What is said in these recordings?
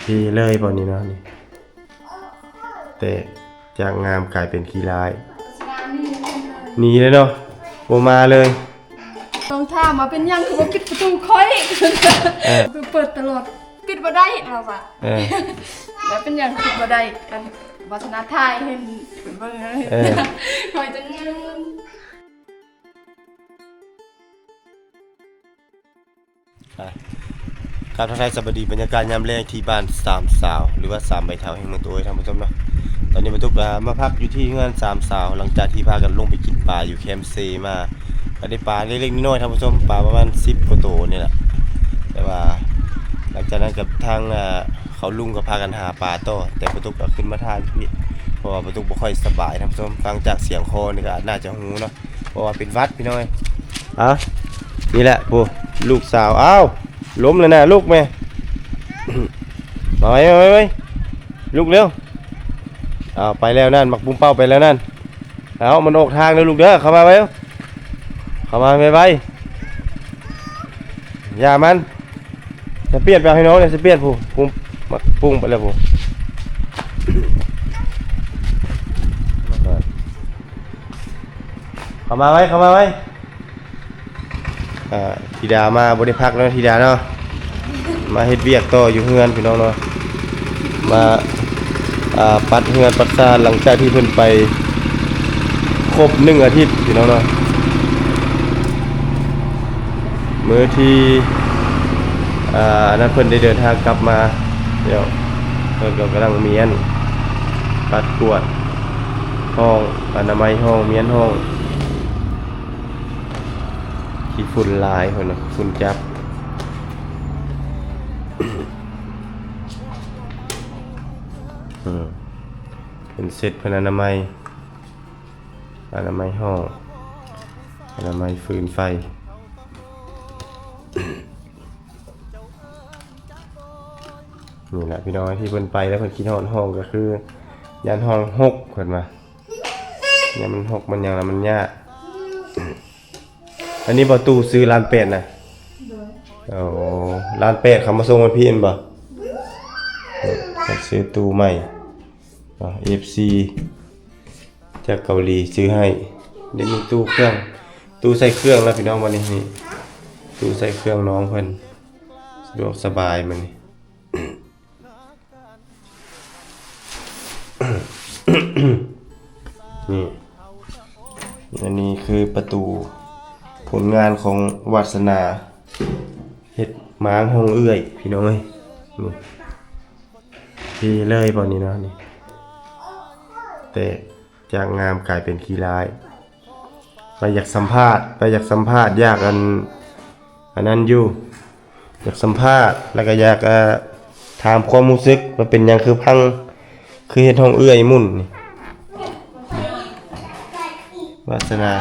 ເພເລີຍບໍ່ນີ້ເນາະ ນີ້ ແຕກຈາກງາມກາຍເປັນຂີ້ຮ້າຍ ໜີເລີຍເນາະ ບໍ່ມາເລີຍ. ນ້ອງຖາມວ່າເປັນຫຍັງຄືບໍ່ປິດປະຕູຂ້ອຍ ເອີ ຄືເປີດຕະຫຼອດ ປິດບໍ່ໄດ້ລາວວ່າ ເອີ ແລ້ວເປັນຫຍັງປິດບໍ່ໄດ້ ອັນວັດທະນະຖ່າຍໃຫ້ເບິ່ງ ເອີ ຂ້ອຍຈະງາມ. ອ່ະ ກາບທັກທາຍສະບາຍດີ ບັນຍາກາດຍາມແລງທີ່ບ້ານສາມສາວ ຫຼືວ່າສາມໃບເທົາແຫ່ງເມືອງຕົວເອີຍ ທ່ານຜູ້ຊົມເນາະ. ຕອນນີ້ບ່າວຕຸກ ອ່າ ມາພັກຢູ່ທີ່ເຮືອນສາມສາວ ຫຼັງຈາກທີ່ພາກັນລົງໄປກິນປາຢູ່ແຄມເຊມາ ກໍໄດ້ປາເລັກໆນ້ອຍໆ ທ່ານຜູ້ຊົມ ປາປະມານສິບກວ່າໂຕນີ້ແຫຼະ. ແຕ່ວ່າຫຼັງຈາກນັ້ນກໍທາງ ອ່າ ເຂົາລຸງກໍພາກັນຫາປາຕໍ່ ແຕ່ບ່າວຕຸກກໍຂຶ້ນມາຖ່າຍຢູ່ພີ້ ເພາະວ່າບ່າວຕຸກບໍ່ຄ່ອຍສະບາຍ ທ່ານຜູ້ຊົມ ຟັງຈາກສຽງຄໍນີ້ກໍອາດໜ້າຈະຮູ້ເນາະ ເພາະວ່າເປັນຫວັດພີ່ນ້ອງເອີຍ. ເອົ້າ ນີ້ແຫຼະຜູ້ລູກສາວ ອ້າວ ລົ້ມແລ້ວນະ ລຸກແມ່ ມາໄວໆ ລຸກເລັວ. ອ້າວ ໄປແລ້ວນັ້ນ ໝາກປຸ້ມເປົ້າໄປແລ້ວນັ້ນ. ເອົ້າ ມັນອອກທາງເດີລູກເດີ ເຂົ້າມາໄວ ເຂົ້າມາໄວໆ ຢ່າມັນ. ສະປຽນໄປເອົາໃຫ້ນ້ອງແດ່ ສະປຽນຜູ້ ປຸ້ມ ໝາກປຸ້ມໄປແລ້ວຜູ້. ເຂົ້າມາໄວ ເຂົ້າມາໄວ. ອ່າ ທິດາມາບໍ່ໄດ້ພັກເນາະ ທິດາເນາະ ມາເຮັດວຽກຕໍ່ຢູ່ເຮືອນພີ່ນ້ອງເນາະ ມາ ອ່າ ປັດເຮືອນປັດຊານ ຫຼັງຈາກທີ່ເພິ່ນໄປຄົບໜຶ່ງອາທິດພີ່ນ້ອງເນາະ. ມື້ທີ່ ອ່າ ອັນນັ້ນເພິ່ນໄດ້ເດີນທາງກັບມາແລ້ວ ເພິ່ນກໍກຳລັງມ້ຽນ ປັດກວາດຫ້ອງ ອະນາໄມຫ້ອງ ມ້ຽນຫ້ອງ. ຂີ້ຝຸ່ນຫຼາຍພຸ້ນນະ ຝຸ່ນຈັບ. ອືມ ເປັນເຊັດເພິ່ນອະນາໄມ ອະນາໄມຫ້ອງ ອະນາໄມຟືນໄຟ. ນີ້ແຫຼະພີ່ນ້ອງ ທີ່ເພິ່ນໄປແລ້ວເພິ່ນຄິດຮອດຫ້ອງ ກໍຄືຢ້ານຫ້ອງຫົກ ເພິ່ນວ່າ ຢ້ານມັນຫົກມັນຫຍັງລະມັນຍາກ. ອັນນີ້ບໍ່ ຕູ້ຊື້ລ້ານແປດນະ? ໂດຍ. ໂອ້ ລ້ານແປດເຂົາມາສົ່ງວັນພີ້ແມ່ນບໍ່? ໂດຍ. ເອີ ຊື້ຕູ້ໃໝ່ເນາະ ເອັຟຊີຈາກເກົາຫຼີຊື້ໃຫ້. ໄດ້ມີຕູ້ເຄື່ອງ ຕູ້ໃສ່ເຄື່ອງແລ້ວພີ່ນ້ອງ ບັດນີ້ ນີ້ ຕູ້ໃສ່ເຄື່ອງນ້ອງເພິ່ນ ສະດວກສະບາຍບັດນີ້. ນີ້ ອັນນີ້ຄືປະຕູ ຜົນງານຂອງວາດສະໜາ ເຮັດມ້າງຫ້ອງເອື້ອຍ ພີ່ນ້ອງເອີຍ. ນີ້ ເພເລີຍບໍ່ນີ້ເນາະ ນີ້ ແຕກຈາກງາມກາຍເປັນຂີ້ຮ້າຍ. ໄປຢາກສຳພາດ ໄປຢາກສຳພາດ ຢາກອັນ ອັນນັ້ນຢູ່ ຢາກສຳພາດ ແລ້ວກໍຢາກ ເອີ ຖາມຄວາມຮູ້ສຶກວ່າເປັນຫຍັງຄືພັງ ຄືເຮັດຫ້ອງເອື້ອຍໝຸ່ນນີ້. ວາດສະໜາ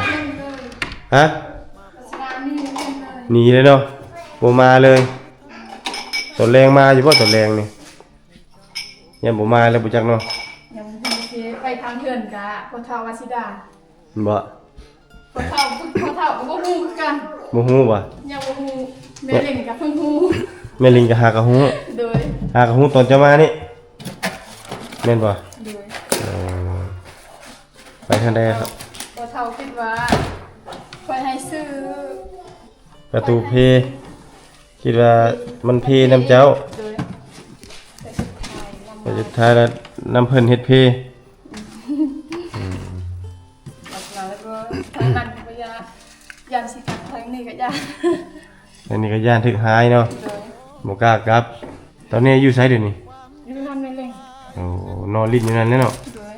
ຮະ? ໜີເລີຍເນາະ ບໍ່ມາເລີຍ. ຕອນແລງມາຢູ່ບໍ່ ຕອນແລງນີ້? ຍັງບໍ່ມາເລີຍ ບໍ່ຈັກເນາະ. ຍັງບໍ່ຮູ້ຊິໄປທາງເຮືອນກະພໍ່ເຖົ້າວ່າຊິດ່າ. ບໍ່ ພໍ່ເຖົ້າ ພໍ່ເຖົ້າກໍບໍ່ຮູ້ຄືກັນ. ບໍ່ຮູ້ບໍ່? ຍັງບໍ່ຮູ້. ແມ່ລິນກໍເພິ່ງຮູ້. ແມ່ລິນກໍຫາກໍຮູ້. ໂດຍ. ຫາກໍຮູ້ຕອນເຈົ້າມານີ້ ແມ່ນບໍ່? ໂດຍ. ເອີ ໄປທາງໃດ? ພໍ່ເຖົ້າຄິດວ່າຂ້ອຍໃຫ້ຊື້ປະຕູເພ ຄິດວ່າມັນເພນຳເຈົ້າ. ໂດຍ. ແຕ່ສຸດທ້າຍນຳ ແຕ່ສຸດທ້າຍແລ້ວນຳເພິ່ນເຮັດເພ. ອືມ ແລ້ວກໍທາງນັ້ນກໍຢ້ານ ຢ້ານຊິທາງນີ້ກໍຢ້ານ ທາງນີ້ກໍຢ້ານຖືກຮ້າຍເນາະ. ໂດຍ. ບໍ່ກ້າກັບ. ຕອນນີ້ຢູ່ໃສດຽວນີ້? ຢູ່ເຮືອນແມ່ເລັງ. ໂອ້ ນອນຫຼິ້ນຢູ່ນັ້ນແຫຼະເນາະ. ໂດຍ.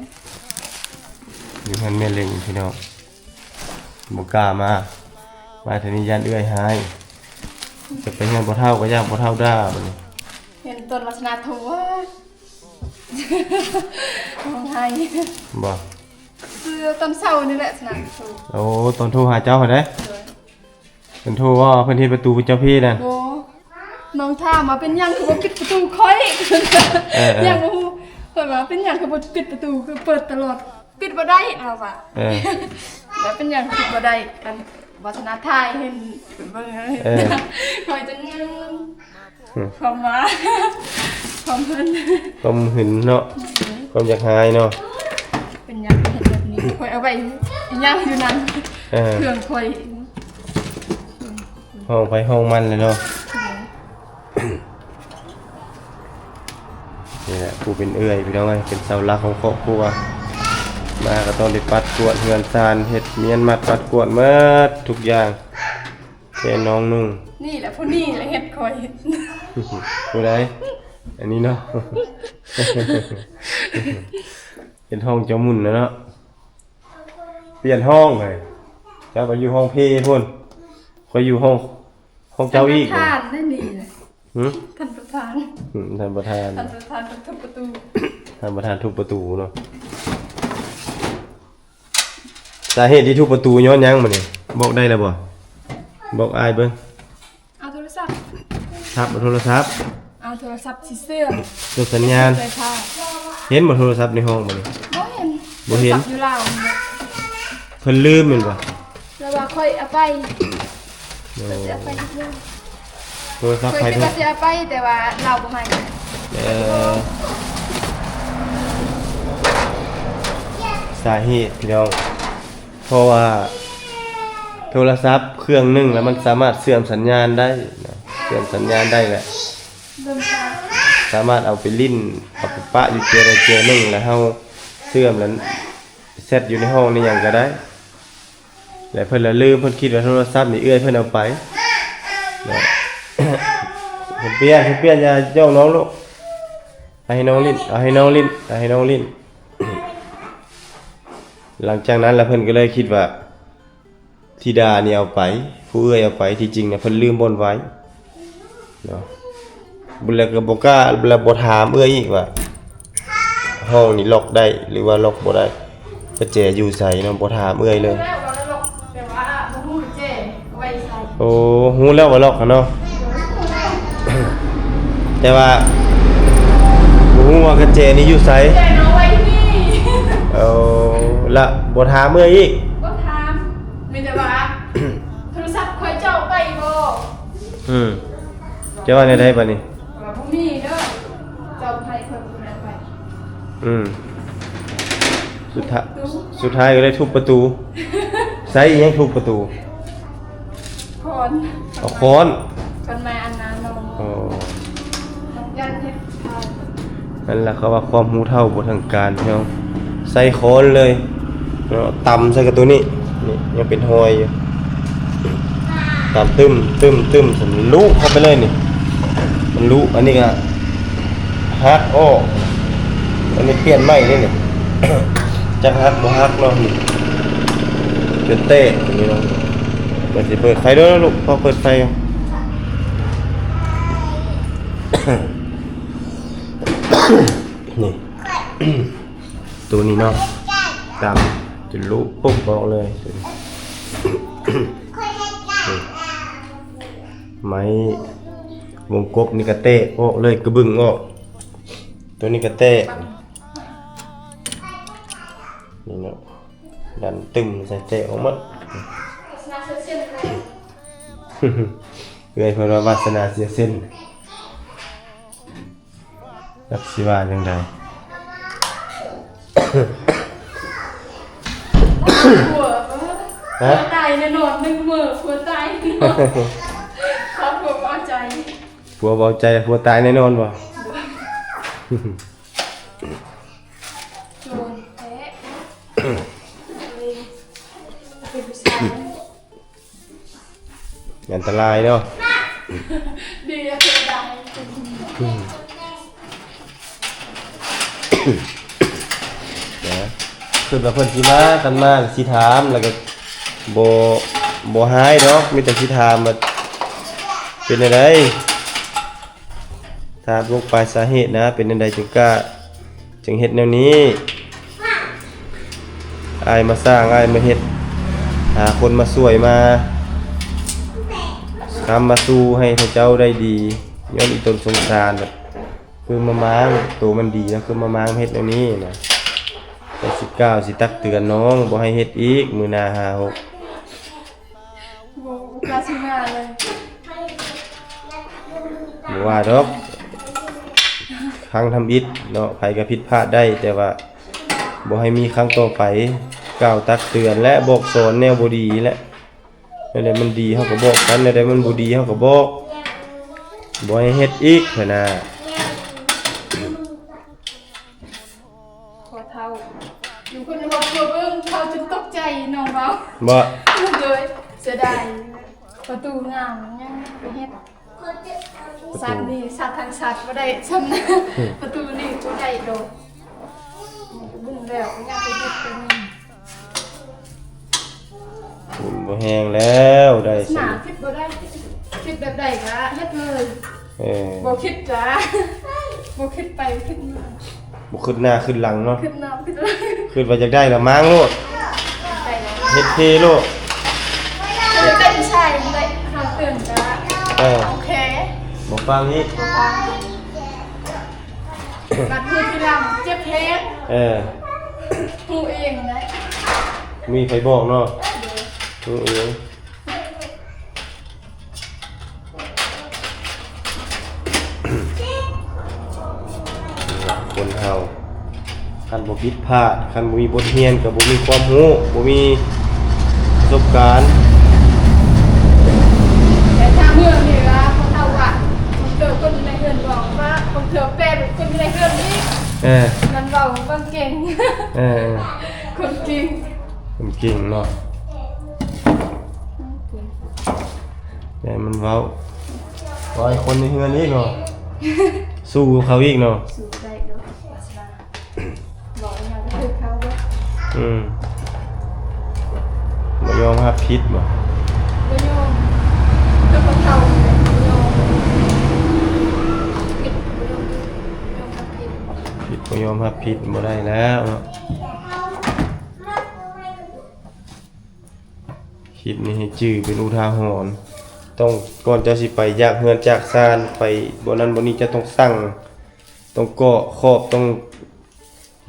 ຢູ່ເຮືອນແມ່ເລັງພີ່ນ້ອງ ບໍ່ກ້າມາ ມາເທື່ອນີ້ຢ້ານເອື້ອຍຮ້າຍ. ຈະໄປເຮືອນພໍ່ເຖົ້າກໍຢ້ານພໍ່ເຖົ້າດ່າບັດນີ້. ເຫັນຕອນວັດທະນາໂທ ຮ້ອງໄຫ້. ບໍ່? ຄືຕອນເຊົ້ານີ້ແຫຼະ ວັດທະນາໂທ. ໂອ້ ຕອນໂທຫາເຈົ້າຫັ້ນເດ້? ໂດຍ. ເພິ່ນໂທວ່າເພິ່ນເຮັດປະຕູເຈົ້າເພນັ້ນ. ບໍ່ ນ້ອງຖາມວ່າເປັນຫຍັງຄືບໍ່ປິດປະຕູຂ້ອຍ. ເອີ ເອີ ຍັງບໍ່ຮູ້. ຂ້ອຍວ່າເປັນຫຍັງຄືບໍ່ປິດປະຕູ ຄືເປີດຕະຫຼອດ ປິດບໍ່ໄດ້ລາວວ່າ. ເອີ ແລ້ວເປັນຫຍັງປິດບໍ່ໄດ້ ອັນວັດທະນາຖ່າຍໃຫ້ເບິ່ງ. ເອີ ຂ້ອຍຈະງາມ. ຄວາມວ່າ ຄວາມຫຶງ ຄວາມຫຶງເນາະ ຄວາມຢາກຫາຍເນາະ ເປັນຫຍັງເຮັດແບບນີ້ ຂ້ອຍເອົາໄວ້ຫຍັງຢູ່ນັ້ນ ເອີ ເຄື່ອງຂ້ອຍ ຫ້ອງໃຜຫ້ອງມັນແຫຼະເນາະ. ນີ້ແຫຼະຜູ້ເປັນເອື້ອຍພີ່ນ້ອງເອີຍ ເປັນເສົາຫຼັກຂອງຄອບຄົວ ມາກໍຕ້ອງໄດ້ປັດກວາດເຮືອນຊານ ເຮັດມຽນມັດປັດກວາດໝົດທຸກຢ່າງ ແຕ່ນ້ອງນຸ່ງ ນີ້ແຫຼະ ຜູ້ນີ້ແຫຼະເຮັດຂ້ອຍ ຜູ້ໃດ? ອັນນີ້ເນາະ ເຮັດຫ້ອງເຈົ້າໝຸ່ນນະເນາະ ປ່ຽນຫ້ອງເລີຍ ເຈົ້າໄປຢູ່ຫ້ອງເພພຸ້ນ ຂ້ອຍຢູ່ຫ້ອງ ຂອງເຈົ້າອີກ ທ່ານປະທານໄດ້ນີ້ແຫຼະ ຫື ທ່ານປະທານ ຫື ທ່ານປະທານ ທ່ານປະທານເພິ່ນທຸບປະຕູ ທ່ານປະທານທຸບປະຕູເນາະ. ສາເຫດທີ່ທຸບປະຕູຍ້ອນຫຍັງບັດນີ້ ບອກໄດ້ແລ້ວບໍ່? ບອກອ້າຍເບິ່ງ. ເອົາໂທລະສັບ ທັບເອົາໂທລະສັບ ເອົາໂທລະສັບຊິເຊື່ອມ ຕົວສັນຍານ ເຊື່ອມໄຟຟ້າ ເຫັນບໍ່ໂທລະສັບໃນຫ້ອງບັດນີ້? ບໍ່ເຫັນ ບໍ່ເຫັນ ໂທລະສັບຢູ່ລາວ ເພິ່ນລືມແມ່ນບໍ່? ແລ້ວວ່າຂ້ອຍເອົາໄປ ໂອ້ ເພິ່ນຊິເອົາໄປທຸກຢ່າງ ໂທລະສັບໃຜ ຂ້ອຍຄິດວ່າຊິເອົາໄປ ແຕ່ວ່າລາວບໍ່ໃຫ້ ເອີ ສາເຫດພີ່ນ້ອງ ເພາະວ່າໂທລະສັບເຄື່ອງໜຶ່ງລະມັນສາມາດເຊື່ອມສັນຍານໄດ້ນະ ເຊື່ອມສັນຍານໄດ້ແຫຼະ ສາມາດເອົາໄປຫຼິ້ນ ເອົາໄປປະຢູ່ເຈໃດເຈໜຶ່ງ ແລ້ວເຮົາເຊື່ອມ ແລ້ວແຊັດຢູ່ໃນຫ້ອງໃນຫຍັງກໍໄດ້ ແລ້ວເພິ່ນລະລືມ ເພິ່ນຄິດວ່າໂທລະສັບນີ້ເອື້ອຍເພິ່ນເອົາໄປເນາະ. ເພິ່ນປ່ຽນ ເພິ່ນປ່ຽນ ຢ່າຍ້ອງນ້ອງລູກ ໃຫ້ນ້ອງຫຼິ້ນ ເອົາໃຫ້ນ້ອງຫຼິ້ນ ເອົາໃຫ້ນ້ອງຫຼິ້ນ. ຫຼັງຈາກນັ້ນລະເພິ່ນກໍເລີຍຄິດວ່າ ທິດານີ້ເອົາໄປ ຜູ້ເອື້ອຍເອົາໄປ ທີ່ຈິງນະເພິ່ນລືມບ່ອນໄວ້ເນາະ ແລ້ວກໍບໍ່ກ້າ ແລ້ວບໍ່ຖາມເອື້ອຍອີກວ່າ ຫ້ອງນີ້ລັອກໄດ້ ຫຼືວ່າລັອກບໍ່ໄດ້ ກະແຈຢູ່ໃສເນາະ ບໍ່ຖາມເອື້ອຍເລີຍ. ແຕ່ວ່າບໍ່ຮູ້ແຈໄວ້ໃສ. ໂອ້ ຮູ້ແລ້ວວ່າລັອກຫັ້ນເນາະ ແຕ່ວ່າບໍ່ຮູ້ວ່າກະແຈນີ້ຢູ່ໃສ. ເອົາ ລະບໍ່ຖາມເອື້ອຍອີກ. ບໍ່ຖາມ ມີແຕ່ວ່າ ໂທລະສັບຂ້ອຍເຈົ້າໄປບໍ່? ອືມ ເຈົ້າວ່າແນວໃດບາດນີ້? ວ່າບໍ່ມີເດີ ເຈົ້າໃຫ້ເພິ່ນເອົາໄປ. ອືມ ສຸດທ້າຍ ສຸດທ້າຍກໍໄດ້ທຸບປະຕູ. ໃຊ້ອີ່ຫຍັງທຸບປະຕູ? ຄ້ອນ. ເອົາຄ້ອນ ຄ້ອນໄມ້ອັນນັ້ນເນາະ. ອໍ ນັ້ນລະເຂົາວ່າຄວາມຮູ້ເທົ່າບໍ່ເຖິງການ ພີ່ນ້ອງ ໃຊ້ຄ້ອນເລີຍເນາະ ຕຳໃສ່ກັບໂຕນີ້ ນີ້ຍັງເປັນຮອຍຢູ່ ຕຳຕຶ້ມ ຕຶ້ມ ຕຶ້ມ ລຸເຂົ້າໄປເລີຍນີ້ ມັນລຸ. ອັນນີ້ກະຫັກອອກ ອັນນີ້ປ່ຽນໃໝ່ເດ້ນີ້ ຈັກຫັກບໍ່ຫັກເນາະ ນີ້ຈົນແຕກນີ້ເນາະ. ເປີດ ຊິເປີດໄຟເດີລູກ ພໍ່ເປີດໄຟ ນີ້ ໂຕນີ້ເນາະ ຕຳຈົນລຸປຸບອອກເລີຍ ໄມ້ວົງກົບນີ້ກະແຕກອອກເລີຍ ກະບຶ້ງອອກ ໂຕນີ້ກະແຕກ ນີ້ເນາະ ດັນຕຶ້ມໃສ່ແຕກອອກໝົດ. ເອື້ອຍເພິ່ນວ່າວາສະໜາເສຍເສັ້ນ. ຈັກຊິວ່າຈັ່ງໃດ? ຜົວ ຫະ? ຜົວຕາຍແນ່ນອນ ໜຶ່ງມື້ຜົວຕາຍແນ່ນອນ. ຄອບຄົວບໍ່ເອົາໃຈ ຜົວບໍ່ເອົາໃຈ ຜົວຕາຍແນ່ນອນບໍ່? ໂຈນແທ້ ເປັນຜູ້ຊາຍ ອັນຕະລາຍເນາະ ດີແລ້ວເທວະດາໃຫ້ເປັນຜູ້ຍິງ ນະ ຄິດວ່າເພິ່ນຊິມາ ຄັນມາຊິຖາມ ແລ້ວກໍບໍ່ ບໍ່ຮ້າຍດອກ ມີແຕ່ຊິຖາມວ່າເປັນແນວໃດ ຖາມລົງໄປສາເຫດນະ ເປັນແນວໃດຈຶ່ງກ້າ ຈຶ່ງເຮັດແນວນີ້ ອ້າຍມາສ້າງ ອ້າຍມາເຮັດ ຫາຄົນມາຊ່ວຍ ມາຄ້ຳມາຊູໃຫ້ເຂົາເຈົ້າໄດ້ດີ ຍ້ອນອີ່ຕົນສົງສານ ແບບຄືມາມ້າງ ໂຕມັນດີແລ້ວ ຄືມາມ້າງເຮັດແນວນີ້ນະ ແຕ່ຊິກ່າວ ຊິຕັກເຕືອນນ້ອງ ບໍ່ໃຫ້ເຮັດອີກ ມື້ໜ້າຫ້າຫົກ ບໍ່ ບໍ່ກ້າຊິມາເລີຍ ບໍ່ວ່າດອກ ຄັ້ງທຳອິດເນາະ ໃຜກໍຜິດພາດໄດ້ ແຕ່ວ່າບໍ່ໃຫ້ມີຄັ້ງຕໍ່ໄປ ກ່າວຕັກເຕືອນ ແລະ ບອກສອນແນວບໍ່ດີແຫຼະ. ແນວໃດມັນດີເຮົາກໍບອກກັນ ແນວໃດມັນບໍ່ດີເຮົາກໍບອກ ບໍ່ໃຫ້ເຮັດອີກຫັ້ນນະ. ພໍ່ເຖົ້າ ຢູ່ເພິ່ນວ່າເພິ່ນເບິ່ງເຂົາຈົນຕົກໃຈນ້ອງເວົ້າ. ບໍ່? ໂດຍ ເສຍດາຍ ປະຕູງາມຍັງໄປເຮັດ ປະຕູ ສັດນີ້ ສັດທາງສັດບໍ່ໄດ້ຊ່ຳນະ ປະຕູນີ້ບໍ່ໄດ້ດອກ ເບິ່ງແລ້ວຍັງໄປເຮັດໄປນີ້. ບຸນບໍ່ແຮງແລ້ວ ໄດ້ ສະໜາຄິດບໍ່ໄດ້ ຄິດແບບໃດກະເຮັດເລີຍ. ເອີ ບໍ່ຄິດກະ ບໍ່ຄິດໄປຄິດມາ ບໍ່ຄິດໜ້າຄິດຫຼັງເນາະ ຄິດໜ້າຄິດຫຼັງ ຄິດວ່າຢາກໄດ້ລະມ້າງໂລດ ໄດ້ແລ້ວ ເຮັດເພໂລດ ເອີ ໄດ້ຜູ້ຊາຍໄດ້ຄຳເຕືອນກະ ເອີ ໂອເຄ ບໍ່ຟັງອີກ ບໍ່ຟັງ. ບັດຮູ້ທີຫຼັງເຈັບແຮງ. ເອີ ຮູ້ເອງໄດ໋ ມີໃຜບອກເນາະ ຮູ້ເອງ. ຄົນເຮົາ ຄັນບໍ່ຜິດພາດ ຄັນບໍ່ມີບົດຮຽນ ກໍບໍ່ມີຄວາມຮູ້ ບໍ່ມີປະສົບການ. ແຕ່ຖ້າເມືອງນີ້ລະ ເຂົາເວົ້າວ່າ ຄົນເກີດຄົນໃນເຮືອນເວົ້າວ່າ ຄົນເກີດແປເປັນຄົນໃນເຮືອນນີ້. ເອີ ມັນເວົ້າ ເວົ້າເກັ່ງ. ເອີ ຄົນເກັ່ງ ຄົນເກັ່ງເນາະ ແຕ່ມັນເວົ້າ ເວົ້າໃຫ້ຄົນໃນເຮືອນອີກເນາະ ສູ້ເຂົາອີກເນາະ ສູ້ໄດ້ເນາະ. ບອກຫຍັງຄືເຂົາເບິດ. ອືມ ບໍ່ຍອມຮັບຜິດບໍ? ບໍ່ຍອມ ຄືຄົນເຖົ້ານີ້ແຫຼະ ບໍ່ຍອມ ຜິດບໍ່ຍອມ ບໍ່ຍອມຮັບຜິດ ຜິດບໍ່ຍອມຮັບຜິດ ບໍ່ໄດ້ແລ້ວເນາະ. ຄລິບນີ້ໃຫ້ຈື່ເປັນອຸທາຫອນ ຕ້ອງ ກ່ອນເຈົ້າຊິໄປຈາກເຮືອນຈາກຊານ ໄປບ່ອນນັ້ນບ່ອນນີ້ ເຈົ້າຕ້ອງສັ່ງ ຕ້ອງເກາະຂອບ ຕ້ອງ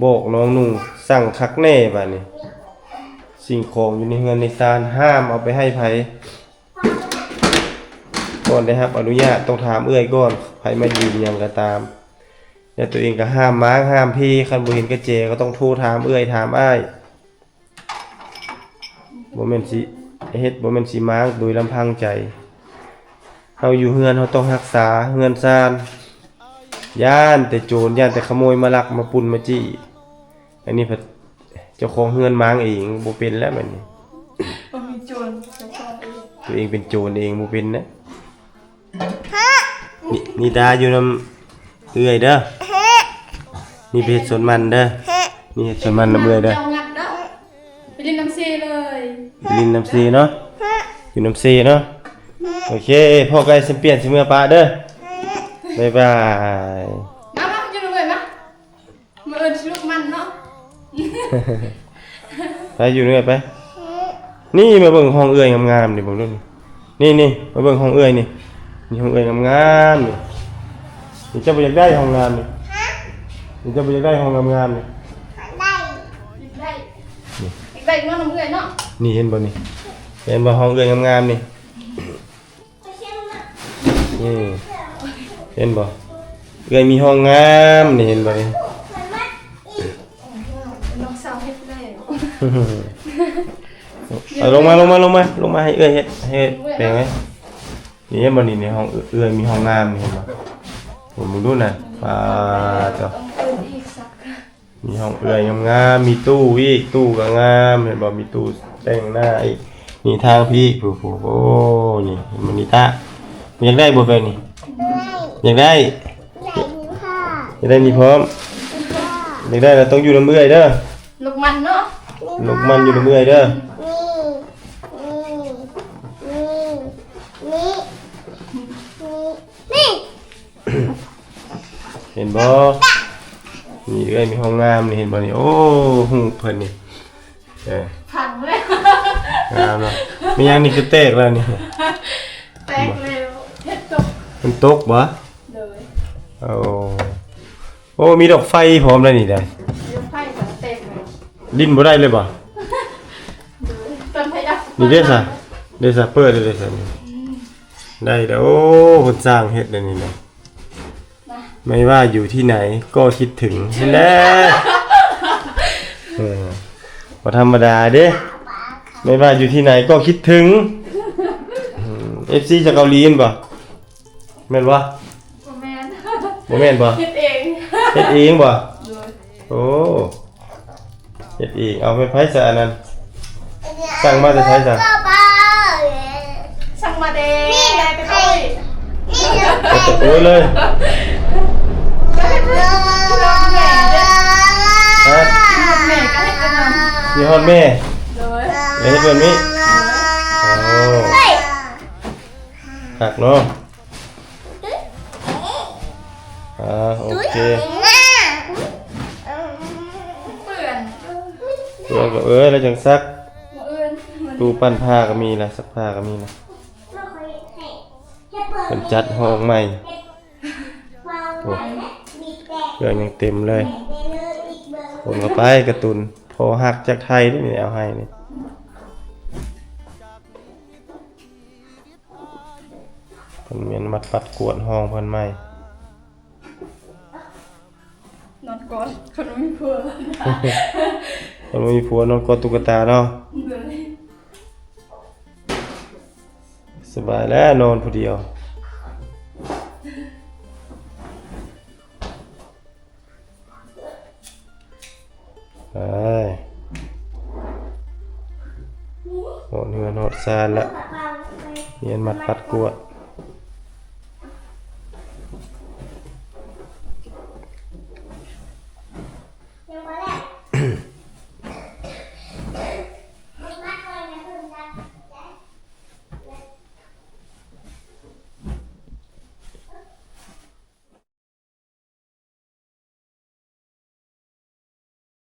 ບອກນ້ອງນຸ່ງ ສັ່ງຄັກແນ່ບາດນີ້. ສິ່ງຂອງຢູ່ໃນເຮືອນໃນຊານ ຫ້າມເອົາໄປໃຫ້ໃຜ ກ່ອນໄດ້ຮັບອະນຸຍາດ ຕ້ອງຖາມເອື້ອຍກ່ອນ ໃຜມາຢືມຫຍັງກໍຕາມ ແລະ ຕົວເອງກໍຫ້າມມ້າງ ຫ້າມເພ ຄັນບໍ່ເຫັນກະແຈ ກໍຕ້ອງໂທຖາມເອື້ອຍ ຖາມອ້າຍ. ບໍ່ແມ່ນຊິເຮັດ ບໍ່ແມ່ນຊິມ້າງໂດຍລຳພັງໃຈ. ເຮົາຢູ່ເຮືອນ ເຮົາຕ້ອງຮັກສາເຮືອນຊານ. ຢ້ານແຕ່ໂຈນ ຢ້ານແຕ່ຂະໂມຍມາລັກ ມາປຸ້ນ ມາຈີ້. ອັນນີ້ພັດເຈົ້າຂອງເຮືອນມ້າງເອງ ບໍ່ເປັນແລ້ວບາດນີ້. ບໍ່ມີໂຈນ ເຈົ້າຂອງເອງ. ຕົວເອງເປັນໂຈນເອງ ບໍ່ເປັນນະ. ນິ ນິຕາຢູ່ນຳເອື້ອຍເດີ. ນີ້ໄປເຮັດສວນມັນເດີ. ນີ້ເຮັດສວນມັນນຳເອື້ອຍເດີ. ເຈົ້າງັດເດີ. ໄປຫຼິ້ນນຳເຊເລີຍ. ໄປຫຼິ້ນນຳເຊເນາະ. ຢູ່ນຳເຊເນາະ. ໂອເຄ ພໍ້ກັນແຊມປຽນ ຊິເມືອປະເດີ. ບາຍບາຍ. ມາ ມາ ຢູ່ນຳເອື້ອຍມາ. ມາເອີ້ນລູກມັນເນາະ. ໄປຢູ່ເລື້ອຍໄປ. ນີ້ມາເບິ່ງຫ້ອງເອື້ອຍງາມໆນີ້ ເບິ່ງດູນີ້. ນີ້ໆ ມາເບິ່ງຫ້ອງເອື້ອຍນີ້. ນີ້ຫ້ອງເອື້ອຍງາມໆນີ້. ນີ້ເຈົ້າບໍ່ຢາກໄດ້ຫ້ອງງາມນີ້? ນີ້ເຈົ້າບໍ່ຢາກໄດ້ຫ້ອງງາມໆນີ້? ຢາກໄດ້ ຢາກໄດ້ ຢາກໄດ້ນອນນຳເອື້ອຍເນາະ. ນີ້ເຫັນບໍ່ນີ້? ເຫັນບໍ່ຫ້ອງເອື້ອຍງາມໆນີ້? ນີ້ ເຫັນບໍ່? ເອື້ອຍມີຫ້ອງງາມນີ້ ເຫັນບໍ່ນີ້? ນ້ອງສາວເຮັດແລ້ວ. ເອົາລົງມາ ລົງມາ ລົງມາ ລົງມາ ໃຫ້ເອື້ອຍເຮັດ ໃຫ້ເອື້ອຍແປງໄວ້. ນີ້ເຫັນບໍ່ນີ້? ໃນຫ້ອງເອື້ອຍມີຫ້ອງງາມນີ້ ເຫັນບໍ່? ໂອ້ ເບິ່ງດູນະ. ປາດໂທ້. ມີຫ້ອງເອື້ອຍງາມໆ ມີຕູ້ອີກ ຕູ້ກໍງາມ ເຫັນບໍ່? ມີຕູ້ແຕ່ງໜ້າອີກ ມີທາງພີ້ ຜູ້ໆ ໂອ້ ນີ້ ເຫັນບໍ່ນິຕາ? ຢາກໄດ້ບໍ່ແບບນີ້? ຢາກໄດ້ ຢາກໄດ້ນີ້ພ້ອມ ຢາກໄດ້ລະຕ້ອງຢູ່ນຳເອື້ອຍເດີ. ລູກມັນເນາະ ລູກມັນຢູ່ນຳເອື້ອຍເດີ. ນີ້ ນີ້ ນີ້ ນີ້ ນີ້ ເຫັນບໍ່? ນີ້ເອື້ອຍມີຫ້ອງງາມນີ້ ເຫັນບໍ່ນີ້? ໂອ້ ຮູບເພິ່ນນີ້ ເອີ ພັງແລ້ວ ງາມເນາະ. ແມ່ນຫຍັງນີ້ ຄືແຕກແລ້ວນີ້? ແຕກແລ້ວ ເຮັດຕົກ ມັນຕົກບໍ່? ໂດຍ ໂອ້ ໂອ້ ມີດອກໄຟພ້ອມແລ້ວນີ້ໄດ໋. ມີດອກໄຟກໍແຕກແລ້ວ ຫຼິ້ນບໍ່ໄດ້ເລີຍບໍ່? ໂດຍ ຕົ້ນໄຟດັບ ນີ້ເດ້ຊະ ເດ້ຊະ ເປີດເດ້ຊະນີ້. ອືມ ໄດ້ແລ້ວ ໂອ້ ເພິ່ນສ້າງເຮັດແລ້ວນີ້ນະ. ນະ ไม่ว่าอยู่ที่ไหนก็คิดถึง แน่ เออ บ่ธรรมดาเด้ ไม่ว่าอยู่ที่ไหนก็คิดถึง อืม เอฟซี จากเกาหลีแม่นบ่ แม่นบ่ บ่แม่น บ่แม่นบ่ เฮ็ดเอง เฮ็ดเองบ่ โดย โอ้ เฮ็ดเอง เอาไปไผซะอันนั้น สั่งมาแต่ไสซะ สั่งมาแต่ นี่นะ ไปโอ้ย นี่นะ ไปโอ้ยเลย ก็เฮ็ดเพื่อนแม่เด้อ ฮะ แม่ก็เฮ็ดเป็นนำ มีฮอดแม่ โดย เฮ็ดแบบนี้ โอ้ เฮ้ย คักเนาะ อ่า โอเค เปื้อน เปื้อนก็ เอ้ย แล้วจังซัก มื้ออื่น ตู้ปั้นผ้าก็มีล่ะ ซักผ้าก็มีล่ะ เพิ่นจัดห้องใหม่ โอ้ เครื่องยังเต็มเลย คนก็ไปการ์ตูน พอฮักจากไทยนี่เอาให้นี่ เพิ่นแม่นมาปัดกวาดห้องเพิ่นใหม่ นอนกอดคนบ่มีผัว คนบ่มีผัวนอนกอดตุ๊กตาเนาะ โดย สบายแล้วนอนผู้เดียว ไป ฮอดเฮือนฮอดซานละ เมียนมัดปัดกวาด